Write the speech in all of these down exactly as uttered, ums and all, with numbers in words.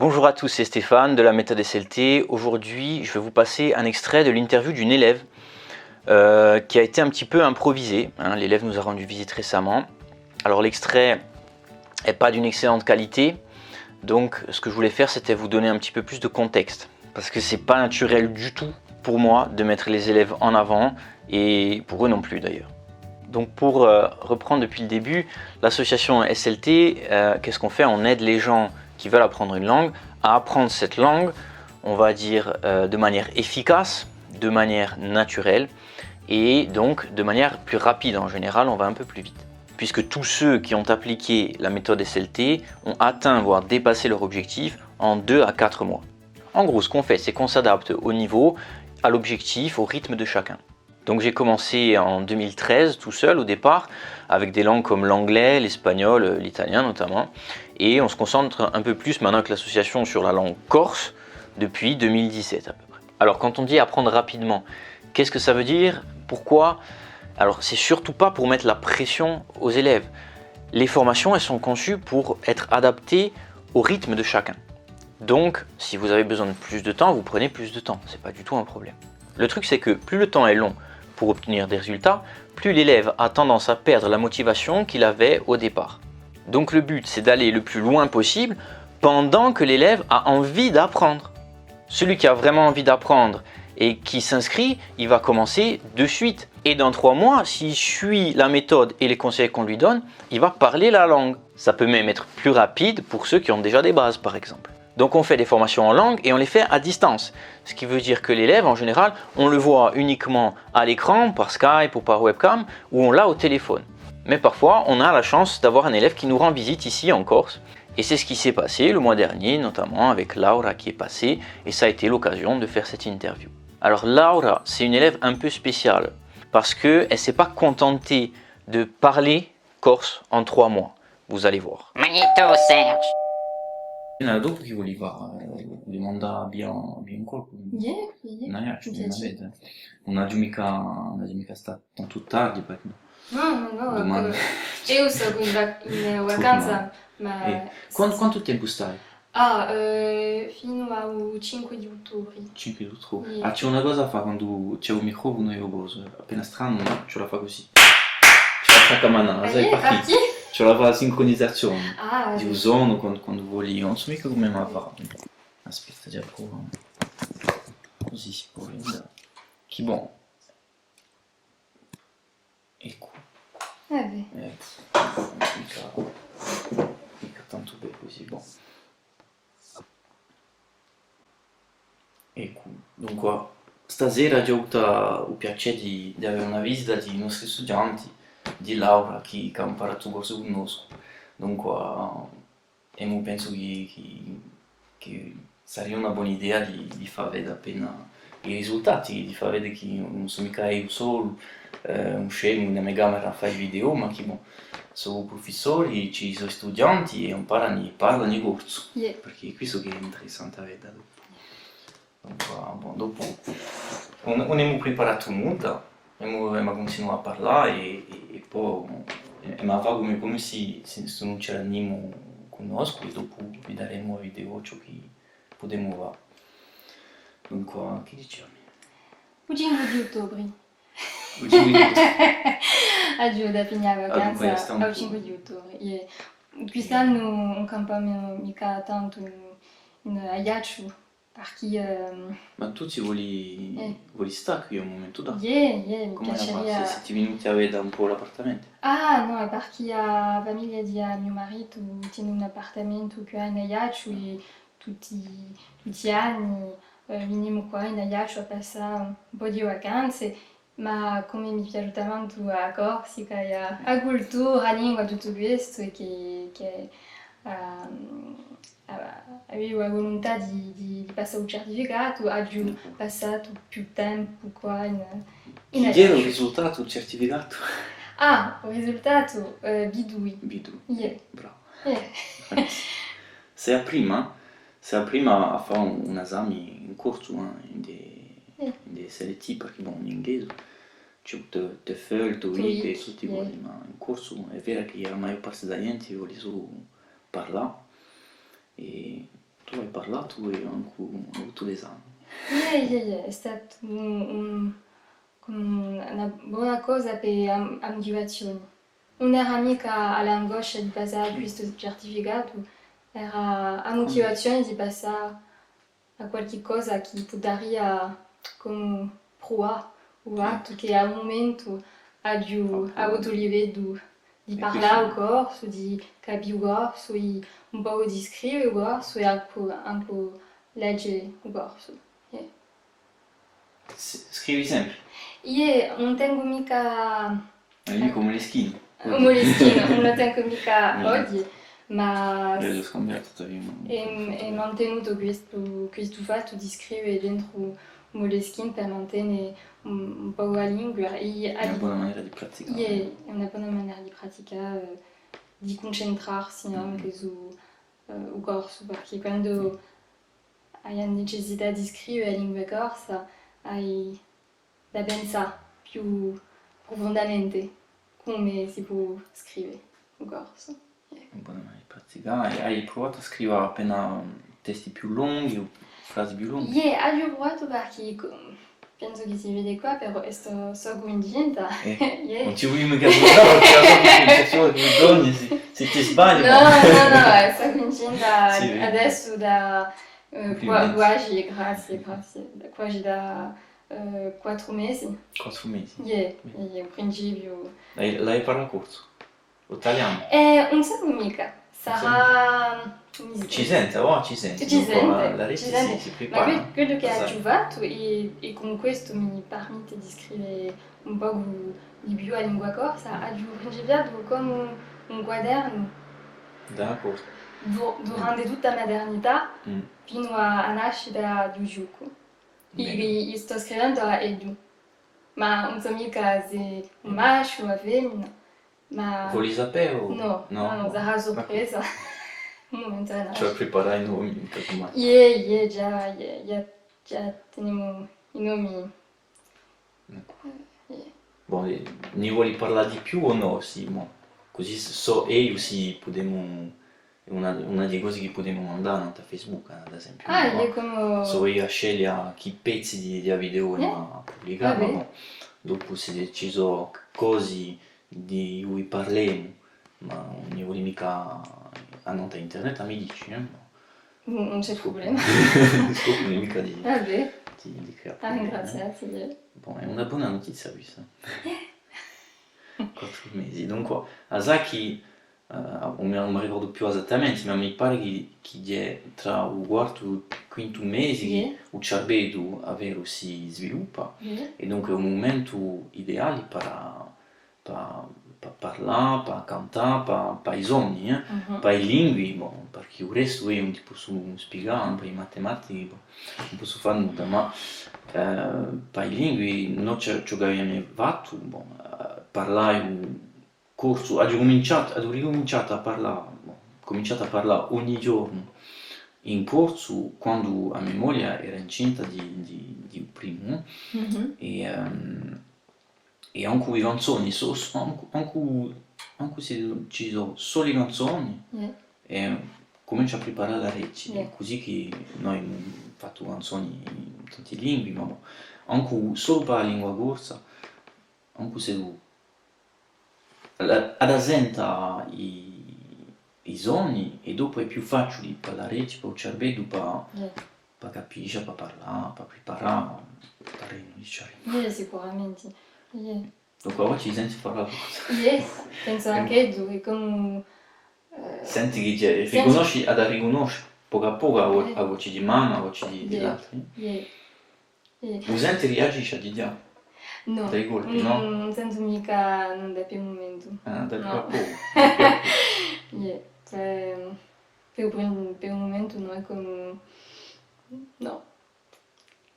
Bonjour à tous, c'est Stéphane de la méthode S L T. Aujourd'hui, je vais vous passer un extrait de l'interview d'une élève, euh, qui a été un petit peu improvisée, hein. L'élève nous a rendu visite récemment. Alors l'extrait est pas d'une excellente qualité, donc ce que je voulais faire, c'était vous donner un petit peu plus de contexte. Parce que c'est pas naturel du tout pour moi de mettre les élèves en avant, et pour eux non plus d'ailleurs. Donc pour, euh, reprendre depuis le début, l'association S L T, euh, qu'est-ce qu'on fait ? On aide les gens qui veulent apprendre une langue à apprendre cette langue, on va dire, euh, de manière efficace, de manière naturelle, et donc de manière plus rapide. En général, on va un peu plus vite. Puisque tous ceux qui ont appliqué la méthode S L T ont atteint, voire dépassé leur objectif en deux à quatre mois. En gros, ce qu'on fait, c'est qu'on s'adapte au niveau, à l'objectif, au rythme de chacun. Donc j'ai commencé en deux mille treize, tout seul au départ, avec des langues comme l'anglais, l'espagnol, euh, l'italien notamment. Et on se concentre un peu plus, maintenant que l'association, sur la langue corse, depuis deux mille dix-sept à peu près. Alors quand on dit apprendre rapidement, qu'est-ce que ça veut dire ? Pourquoi ? Alors c'est surtout pas pour mettre la pression aux élèves. Les formations, elles sont conçues pour être adaptées au rythme de chacun. Donc, si vous avez besoin de plus de temps, vous prenez plus de temps. C'est pas du tout un problème. Le truc, c'est que plus le temps est long pour obtenir des résultats, plus l'élève a tendance à perdre la motivation qu'il avait au départ. Donc le but, c'est d'aller le plus loin possible pendant que l'élève a envie d'apprendre. Celui qui a vraiment envie d'apprendre et qui s'inscrit, il va commencer de suite. Et dans trois mois, s'il suit la méthode et les conseils qu'on lui donne, il va parler la langue. Ça peut même être plus rapide pour ceux qui ont déjà des bases, par exemple. Donc on fait des formations en langue et on les fait à distance. Ce qui veut dire que l'élève, en général, on le voit uniquement à l'écran, par Skype ou par webcam, ou on l'a au téléphone. Mais parfois, on a la chance d'avoir un élève qui nous rend visite ici en Corse. Et c'est ce qui s'est passé le mois dernier, notamment avec Laura qui est passée, et ça a été l'occasion de faire cette interview. Alors Laura, c'est une élève un peu spéciale, parce que elle s'est pas contentée de parler corse en trois mois. Vous allez voir. Magnéto Serge. È dopu chì vulia fà, eh, dumanda à Bian-, Biancolcu. Iè, iè. Ùn hè, ci n'avete. Ùn aghju micca, ùn aghju micca stà tantu tardi, perchè... Nò, nò, nò, dumanda. Eh, eiu sò in vac-, in vacanza, ma... Eh, quan-, quantu tempu stai? Ah, eh, finu à u cinque d'ottubri. Cinque d'ottubri. Iè. Ah, ci hè una cosa à fà quandu ci hè u microfonu è u cosu, appena stranu, ci vole à fà cusì. Ci vole à fà a manà, sai, perchè? Ci vole à fà a sincrunizazione. Ah, di u sonu, quandu, quandu voli, ùn sò micca cumu à fà. Aspetta, ci provu. Cusì si pò vede. Chì bò. Eccu. Eh bè. Eccu. Micca, micca tantu bè cusì, bò. Eccu. Dunque, stasera aghju avutu u piacè di, di avè una visita di i nostri studianti, di Laura, chì, chì hà amparatu u corsu cun noscu. Dunque, è mi pensu chì, chì, chì saria una bona idea di, di fà vede appena i risultati, di fà vede chì ùn sò micca eiu solu, eh, un scemu in a me camera à fà i video, ma chì, bò, sò prufissori, ci sò i studianti è amparanu, parlanu corsu. Iè. Perchè questu chì hè interessante à vede dopu. Dunque, bò, dopu ùn, ùn emu preparatu nudda, emu, emu à cuntinuà à parlà è, è, è po, è, emu à fà cum'è, cum'è sì, sì, sì ùn ci n'emu cun noscu, è dopu vidaremu à video ciò chì pudemu fà. Dunque, chì dicemu? U cinque d'ottubri. U cinque d'ottubri. Aghju da finì a vacanza à u cinque d'ottubri. Iè. Quist'annu ùn campamu micca tantu in, in Aiacciu. Parchì, ehm... Ma tù ti voli, eh, voli stà quì un mumentu datu? Iè, iè, mi piaceria. Cumu hai da fà, sè, sè ti veni à vede un pocu l'appartamentu? Ah, nò, hè parchì a famiglia di, eh, mio maritu tene un appartamentu quì in Aiacciu è tutti, tutti l'anni, eh, vinimu quì in Aiacciu à passà un pocu di vacanze. Ma cum'è mi piace tantu a Corsica è a, a cultura, a lingua, tuttu questu, è chì, chì, ehm, a-, avevu a vuluntà di, di, di passà u certificatu, aghju passatu più tempu quì in, in Aiacciu. Chì era u risultatu, u certificatu? Ah, u risultatu, eh, B dui. B dui. Iè. Brava. Iè. Sè a prima, sè a prima à fà un, un esame in corsu, eh, in di, in di S L T, perchè, bò, in inglese, ci hè u T-, TOEFL, TOEIC è tutti quelli, ma in corsu hè vera chì a maiò parte di a ghjente voli solu parlà è tù ai parlatu è ancu ai avutu l'esami. Iè, iè, iè, hè statu un, un, una bona cosa per a, a mutivazione. Ùn era micca l'angoscia di passà à questu certificatu, era a mutivazione di passà à qualchì cosa chì pudaria cumu pruvà u fattu chì à un mumentu aghju avutu u liveddu di parlà u corsu, di capì u corsu, è un pocu di scrive u corsu è ancu, ancu leghje u corsu. Iè. S-, scrivi sempri? Iè, ùn tengu micca... È eiu cù Moleskine. Cù Moleskine, ùn la tengu micca oghje, ma... Bellu scambiatu, t'aviu... È, è mantenutu questu, questu fattu di scrive dentru Moleskine per mantene un, un pocu a lingua. Hè una bona manera di praticà. Iè, hè una bona manera di praticà, eh, di cuncentrassi ancu su, eh, u corsu, perchè quandu ai a necessità di scrive a lingua corsa, ai da pensà più prufundamente cumu si pò scrive u corsu. Iè. Una bona manera di praticà. Ai, ai pruvatu à scrive appena testi più longhi o frasi più longhi? Iè, aghju pruvatu perchè co-, pensu chì si vede quà, però sò, sò cunvinta. Eh, iè. Ùn ti vogliu micca aiutà, perchè sò cunvinta chì si, si ti sbagli, nò, ma... Nò, nò, nò, eh, sò cunvinta adesso da, eh, qua-, quasi, grazie, grazie, da, quasi da, eh, quattru mesi. Quattru mesi? Iè, iè, in principiu. L'ai, l'ai parlatu corsu? O talianu? Eh, ùn sò micca. Sarà... Ci sente, oh, ci sente. Ci sente, ci sente. Ma que-, quellu chì aghju fattu, è, è cun questu mi permette di scrive un pocu di più a lingua corsa, aghju principiatu cum'è un quadernu. D'accordu. Du-, durante tutta a maternità, finu à, à a nascita di u ciuccu. È, è stò scrivendu à ellu. Ma ùn sò micca s'hè un masciu o una femina. Ma... Voli sapè o... Nò, nò, nò, nò, sarà surpresa. Un mumentu à a nascita. Ci hè da preparà i nomi, micca cum'è. Iè, iè, ghjà, iè, ghjà, ghjà tenemu i nomi. Eccu. Eh, iè. Bon, è ni voli parlà di più o nò, Simo? Cusì s-, sò eiu sì pudemu, hè una, una di e cose chì pudemu mandà nant'à Facebook, eh, ad esempiu, nò? Ah, iè, cum'è... Sò eiu à sceglie chì pezzi di, di a video emu à publicà, ma bon, dopu s'è ci sò cosi di cui parlemu, ma ùn ni voli micca annant'à internet, a mi dici, eh? Ùn, ùn ci hè prublema. Scopu micca di, di, di creà prublemi, eh? Ah, ringraziati, iè. Bon, hè una bona nutizia questa. Quattru mesi. Dunque, a sà chì, eh, ùn mi, ùn mi ricordu più esattamente, ma mi pare chì, chì hè trà u quartu è u quintu mesi chì u ciarbeddu à veru si sviluppa, è dunque hè un mumentu ideale per pà, pà parlà, pà cantà, pà, pà i sonni, eh, pà i lingui, bon, perchè u restu eiu ùn ti possu spiegà, pà i matematichi, bon, ùn possu fà nudda, ma, eh, pà i lingui, nò, ciò, ciò ch'aviamu fattu, bon, eh, parlaiu corsu, aghju cuminciatu, aghju ricuminciatu à parlà, bon, cuminciatu à parlà ogni ghjornu in corsu quandu a me moglia era incinta di, di, di u primu, è, ehm, È ancu i canzoni, sò, sò, ancu, ancu, ancu s'è ci sò soli canzoni, è cumenciu à priparà l'arechji, cusì chì noi emu fattu canzoni in tanti lingui, ma bon, ancu solu pà a lingua corsa, ancu s'è tù, hà da senta i, i sonni, è dopu hè più faciuli pà l'arechji, pà u ciarbeddu, pà, pà capiscia, pà parlà, pà priparà u tarrenu, dicemu. Iè, sicuramenti. Iè. Dunque, avà ci senti parlà qualcosa. Iè, pensu anch'eiu, hè cum'è, eh, senti chì ci hè, ricunosci, hà da ricunosce pocu à pocu a vo-, a voci di mamma, a voci di, di l'altri. Iè. Iè. U senti, riagisci à di ghjà? Nò. Da i colpi, nò? Ùn, ùn sentu micca nudda pè u mumentu. Ah, da più à pocu. Iè, cioè, pè u prim-, pè u mumentu nò, hè cum'è, nò.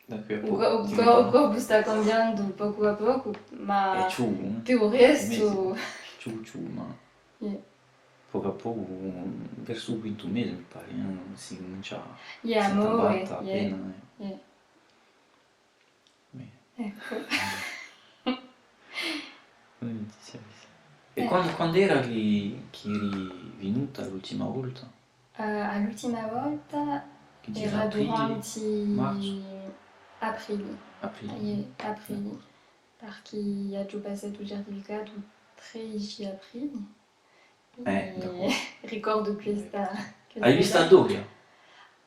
Da quì à pocu. U co-, u co-, u corpu sta cambiendu pocu à pocu, ma pè u restu... Ciù, ciù, ma pocu à pocu, versu u quintu mese, mi pare, eh, si cumincia à senta batta appena, eh. Eccu. È quandu, quandu era chì, chì eri vinuta l'ultima volta? Eh, à l'ultima volta, Era duranti aprile. Aprile. Iè, aprile. Perchè aghju passatu u certificatu u tredeci aprile. Eh, d'accordu. Ricordu questa, questa... Ai vistu Doria?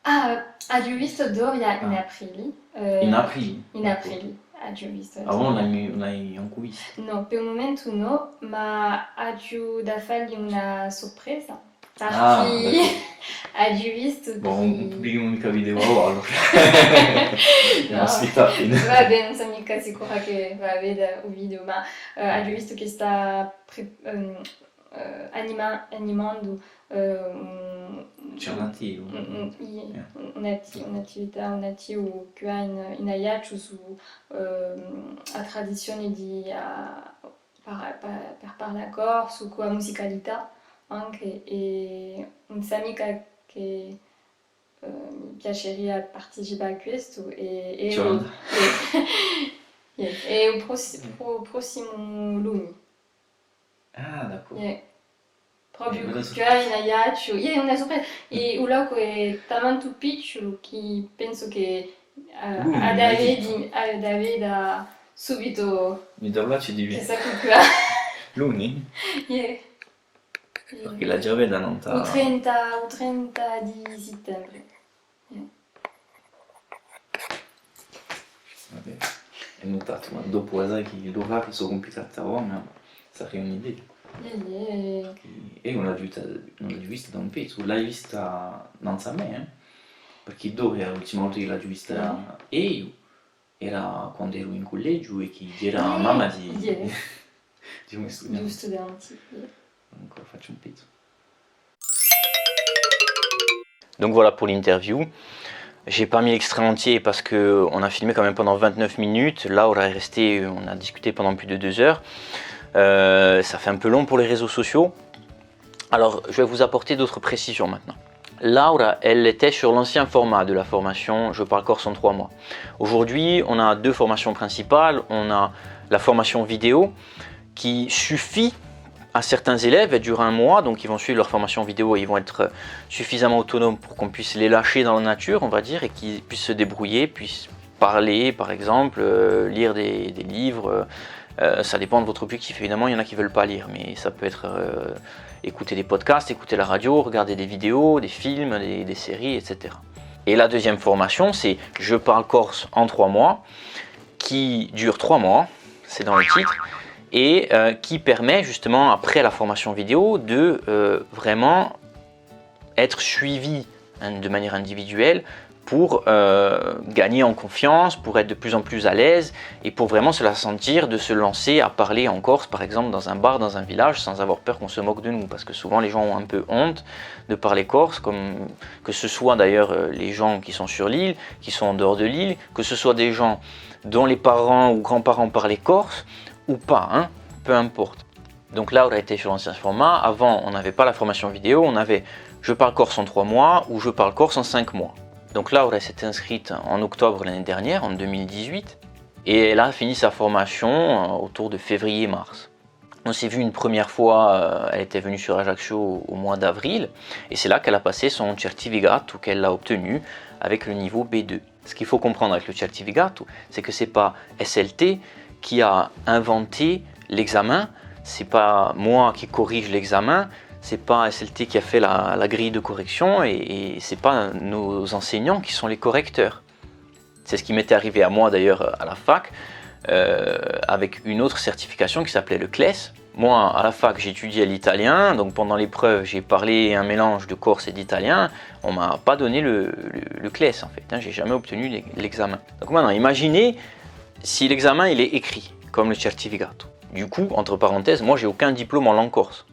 Ah, aghju vistu Doria in aprile. Eh, in aprile? In aprile, aghju vistu. Ah, ùn l'ai, ùn l'ai ancu vistu? Nò, per u mumentu nò, ma aghju da falli una surpresa. Ah, d'accordu. Aghju vistu... Bon, ùn publichimu micca video avà, allora. Nò. Aspetta. Vabbè, ùn sò micca sicura chì va à veda u video, ma, eh, aghju vistu chì stà pre-, ehm, eh, anima-, animandu, eh, un, un, un, un, un'atti-, un'attività, un attivu quì in, in Aiacciu su, ehm, a tradizione di, eh, par-, par-, per parlà corsu, cù a musicalità ancu, è ùn sò micca chì, eh, mi piaceria participà à questu, è, è, è, è u prossi-, pro-, prossimu luni. Ah, d'accordu. Iè. Propiu quì in Aiacciu. Iè, una surpresa. È u locu hè tamantu picculu chì pensu chì, eh, hà da veda, hà da veda subitu. Mi dà piacè di veda. Chì sà quì. Luni? Iè. Perchè l'aghju da veda nant'à... U trenta, u trenta di sittembre. Iè. Vabbè, hè nutatu, ma dopu, sai chì l'orari sò cumplicati avà, ma saria un'idea. Iè, iè. Eiu ùn l'aghju vista, ùn l'aghju vista da un pezzu, l'hai vista nanzu à mè, eh? Perchè Doria, l'ultima volta chì l'aghju vista eiu, era quand'eru in cullegiu è chì era a mamma di, di un studiante. Di un studiante, iè. Dunque, facciu un pezzu. Donc voilà pour l'interview. J'ai pas mis l'extrait entier parce que on a filmé quand même pendant vingt-neuf minutes. Laura est restée, on a discuté pendant plus de deux heures. Euh, ça fait un peu long pour les réseaux sociaux. Alors, je vais vous apporter d'autres précisions maintenant. Laura, elle était sur l'ancien format de la formation Je parle corse en trois mois. Aujourd'hui, on a deux formations principales. On a la formation vidéo qui suffit à certains élèves, elle dure un mois, donc ils vont suivre leur formation vidéo et ils vont être suffisamment autonomes pour qu'on puisse les lâcher dans la nature, on va dire, et qu'ils puissent se débrouiller, puissent parler, par exemple, euh, lire des, des livres, euh, euh, ça dépend de votre objectif. Évidemment, il y en a qui veulent pas lire, mais ça peut être, euh, écouter des podcasts, écouter la radio, regarder des vidéos, des films, des, des séries, et cetera. Et la deuxième formation, c'est Je parle corse en trois mois, qui dure trois mois, c'est dans le titre, et, euh, qui permet justement, après la formation vidéo, de, euh, vraiment être suivi, hein, de manière individuelle pour, euh, gagner en confiance, pour être de plus en plus à l'aise et pour vraiment se la sentir de se lancer à parler en corse, par exemple, dans un bar, dans un village, sans avoir peur qu'on se moque de nous. Parce que souvent, les gens ont un peu honte de parler corse, comme que ce soit d'ailleurs, euh, les gens qui sont sur l'île, qui sont en dehors de l'île, que ce soit des gens dont les parents ou grands-parents parlaient corse ou pas, hein, peu importe. Donc Laura était sur l'ancien format. Avant, on n'avait pas la formation vidéo, on avait Je parle corse en trois mois ou Je parle corse en cinq mois. Donc Laura s'est inscrite en octobre l'année dernière, en deux mille dix-huit, et elle a fini sa formation, euh, autour de février-mars. On s'est vu une première fois, euh, elle était venue sur Ajaccio au, au mois d'avril, et c'est là qu'elle a passé son certificato qu'elle a obtenu avec le niveau B deux. Ce qu'il faut comprendre avec le certificato, c'est que c'est pas S L T qui a inventé l'examen, c'est pas moi qui corrige l'examen, c'est pas S L T qui a fait la, la grille de correction et, et c'est pas nos enseignants qui sont les correcteurs. C'est ce qui m'était arrivé à moi d'ailleurs à la fac, euh, avec une autre certification qui s'appelait le CLES. Moi, à la fac, j'étudiais l'italien, donc pendant l'épreuve, j'ai parlé un mélange de corse et d'italien. On m'a pas donné le, le, le CLES, en fait, hein, j'ai jamais obtenu l'e-, l'examen. Donc maintenant, imaginez si l'examen, il est écrit, comme le certificato. Du coup, entre parenthèses, moi, j'ai aucun diplôme en langue corse.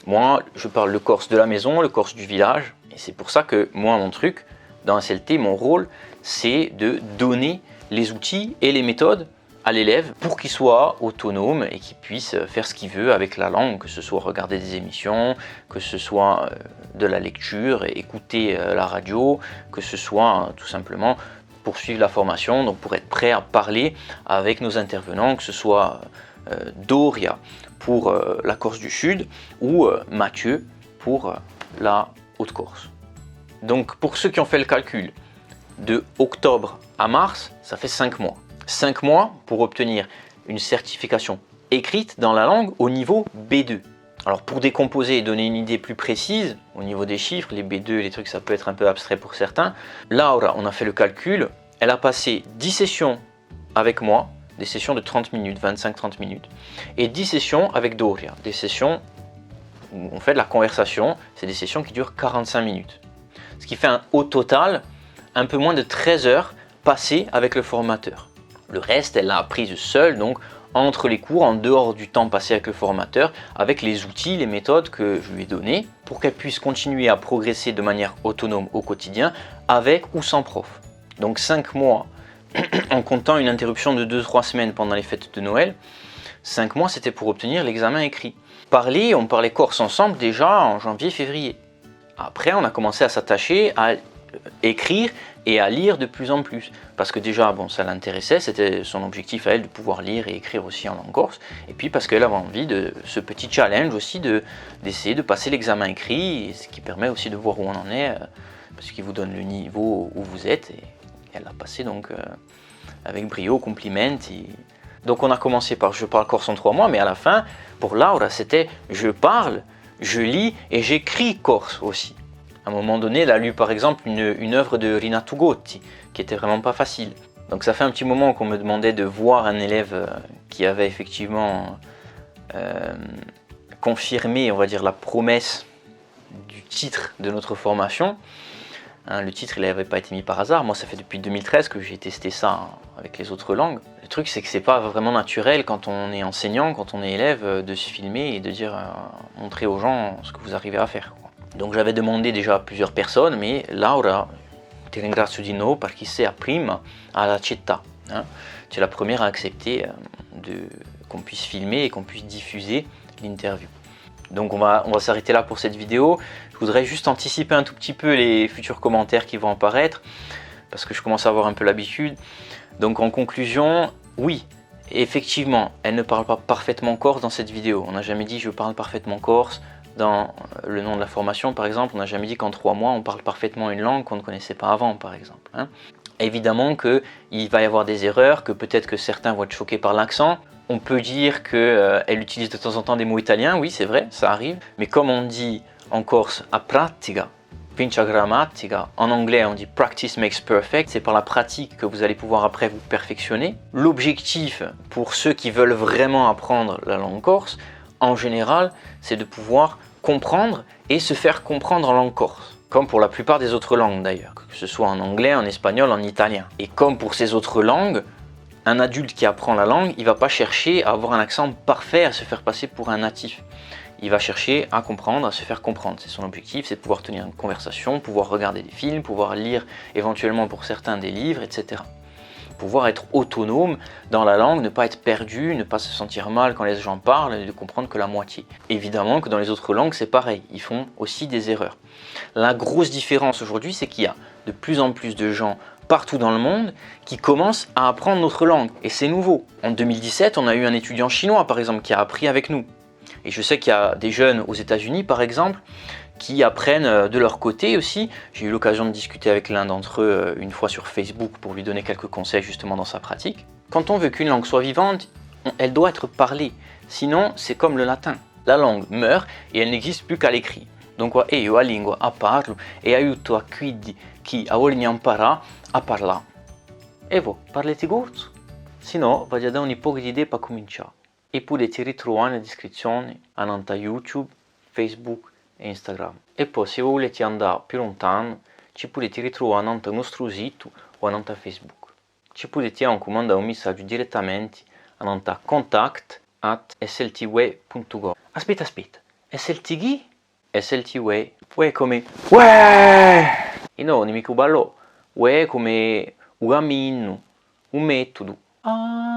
Moi, je parle le corse de la maison, le corse du village. Et c'est pour ça que moi, mon truc, dans S L T, mon rôle, c'est de donner les outils et les méthodes à l'élève pour qu'il soit autonome et qu'il puisse faire ce qu'il veut avec la langue, que ce soit regarder des émissions, que ce soit, euh, de la lecture, écouter, euh, la radio, que ce soit, euh, tout simplement poursuivre la formation, donc pour être prêt à parler avec nos intervenants, que ce soit, euh, Doria pour, euh, la Corse du Sud ou, euh, Mathieu pour, euh, la Haute-Corse. Donc, pour ceux qui ont fait le calcul, de octobre à mars, ça fait cinq mois. Cinq mois pour obtenir une certification écrite dans la langue au niveau B deux. Alors, pour décomposer et donner une idée plus précise, au niveau des chiffres, les B deux, les trucs, ça peut être un peu abstrait pour certains. Laura, on a fait le calcul, elle a passé dix sessions avec moi, des sessions de trente minutes, vingt-cinq, trente minutes, et dix sessions avec Doria, des sessions où on fait de la conversation, c'est des sessions qui durent quarante-cinq minutes. Ce qui fait un, au total un peu moins de treize heures passées avec le formateur. Le reste, elle l'a apprise seule, donc entre les cours, en dehors du temps passé avec le formateur, avec les outils, les méthodes que je lui ai données, pour qu'elle puisse continuer à progresser de manière autonome au quotidien, avec ou sans prof. Donc cinq mois, en comptant une interruption de deux, trois semaines pendant les fêtes de Noël, cinq mois, c'était pour obtenir l'examen écrit. Parler, on parlait corse ensemble déjà en janvier, février. Après, on a commencé à s'attacher à, euh, écrire et à lire de plus en plus. Parce que déjà, bon, ça l'intéressait, c'était son objectif à elle de pouvoir lire et écrire aussi en langue corse. Et puis parce qu'elle avait envie de ce petit challenge aussi de, d'essayer de passer l'examen écrit, et ce qui permet aussi de voir où on en est, euh, parce qu'il vous donne le niveau où vous êtes. Et elle l'a passé donc, euh, avec brio, compliments. Et donc on a commencé par je parle corse en trois mois, mais à la fin, pour Laura, c'était je parle, je lis et j'écris corse aussi. À un moment donné, elle a lu par exemple une, une œuvre de Rinatu Gotti, qui était vraiment pas facile. Donc ça fait un petit moment qu'on me demandait de voir un élève, euh, qui avait effectivement, euh, confirmé, on va dire, la promesse du titre de notre formation. Hein, le titre, il n'avait pas été mis par hasard. Moi, ça fait depuis deux mille treize que j'ai testé ça, hein, avec les autres langues. Le truc, c'est que c'est pas vraiment naturel quand on est enseignant, quand on est élève, euh, de se filmer et de dire, euh, montrer aux gens ce que vous arrivez à faire, quoi. Donc j'avais demandé déjà à plusieurs personnes, mais Laura, ti ringrazio di novu perchè sei a prima à l'accettà, hein. Tu es la première à accepter, euh, de, qu'on puisse filmer et qu'on puisse diffuser l'interview. Donc on va, on va s'arrêter là pour cette vidéo. Je voudrais juste anticiper un tout petit peu les futurs commentaires qui vont apparaître, parce que je commence à avoir un peu l'habitude. Donc en conclusion, oui, effectivement, elle ne parle pas parfaitement corse dans cette vidéo. On n'a jamais dit je parle parfaitement corse dans, euh, le nom de la formation, par exemple. On n'a jamais dit qu'en trois mois, on parle parfaitement une langue qu'on ne connaissait pas avant, par exemple, hein. Évidemment que il va y avoir des erreurs, que peut-être que certains vont être choqués par l'accent. On peut dire que, euh, elle utilise de temps en temps des mots italiens, oui, c'est vrai, ça arrive. Mais comme on dit en corse, a pratica vince a grammatica, en anglais on dit practice makes perfect, c'est par la pratique que vous allez pouvoir après vous perfectionner. L'objectif pour ceux qui veulent vraiment apprendre la langue corse, en général, c'est de pouvoir comprendre et se faire comprendre en langue corse, comme pour la plupart des autres langues d'ailleurs, que ce soit en anglais, en espagnol, en italien. Et comme pour ces autres langues, un adulte qui apprend la langue, il va pas chercher à avoir un accent parfait, à se faire passer pour un natif. Il va chercher à comprendre, à se faire comprendre. C'est son objectif, c'est de pouvoir tenir une conversation, pouvoir regarder des films, pouvoir lire éventuellement pour certains des livres, et cetera. Pouvoir être autonome dans la langue, ne pas être perdu, ne pas se sentir mal quand les gens parlent, et de comprendre que la moitié. Évidemment que dans les autres langues, c'est pareil, ils font aussi des erreurs. La grosse différence aujourd'hui, c'est qu'il y a de plus en plus de gens partout dans le monde qui commencent à apprendre notre langue. Et c'est nouveau. En deux mille dix-sept, on a eu un étudiant chinois, par exemple, qui a appris avec nous. Et je sais qu'il y a des jeunes aux États-Unis, par exemple, qui apprennent, euh, de leur côté aussi. J'ai eu l'occasion de discuter avec l'un d'entre eux, euh, une fois sur Facebook pour lui donner quelques conseils justement dans sa pratique. Quand on veut qu'une langue soit vivante, on- elle doit être parlée. Sinon, c'est comme le latin. La langue meurt et elle n'existe plus qu'à l'écrit. Donc, eiu a lingua a parlu è aiutu à quiddi chì a volini amparà à parlà. È vo, parleti corsu? Si nò, v'aghju à dà un pocu d'idee pà cumincià. I pudeti ritruvà in a discrizzioni annant'à YouTube, Facebook è Instagram. È po, s'è vo vuleti andà più luntanu, ci pudeti ritruvà annant'à u nostru situ o annant'à Facebook. Ci pudeti ancu mandà un missaghju direttamenti annant'à contact at S L T W puntu com. Aspetta, aspetta, S L T chì? S L T W. Uè cum'è uè! È nò, ùn hè micca u ballò. Uè cum'è u caminu, u metudu. Ah!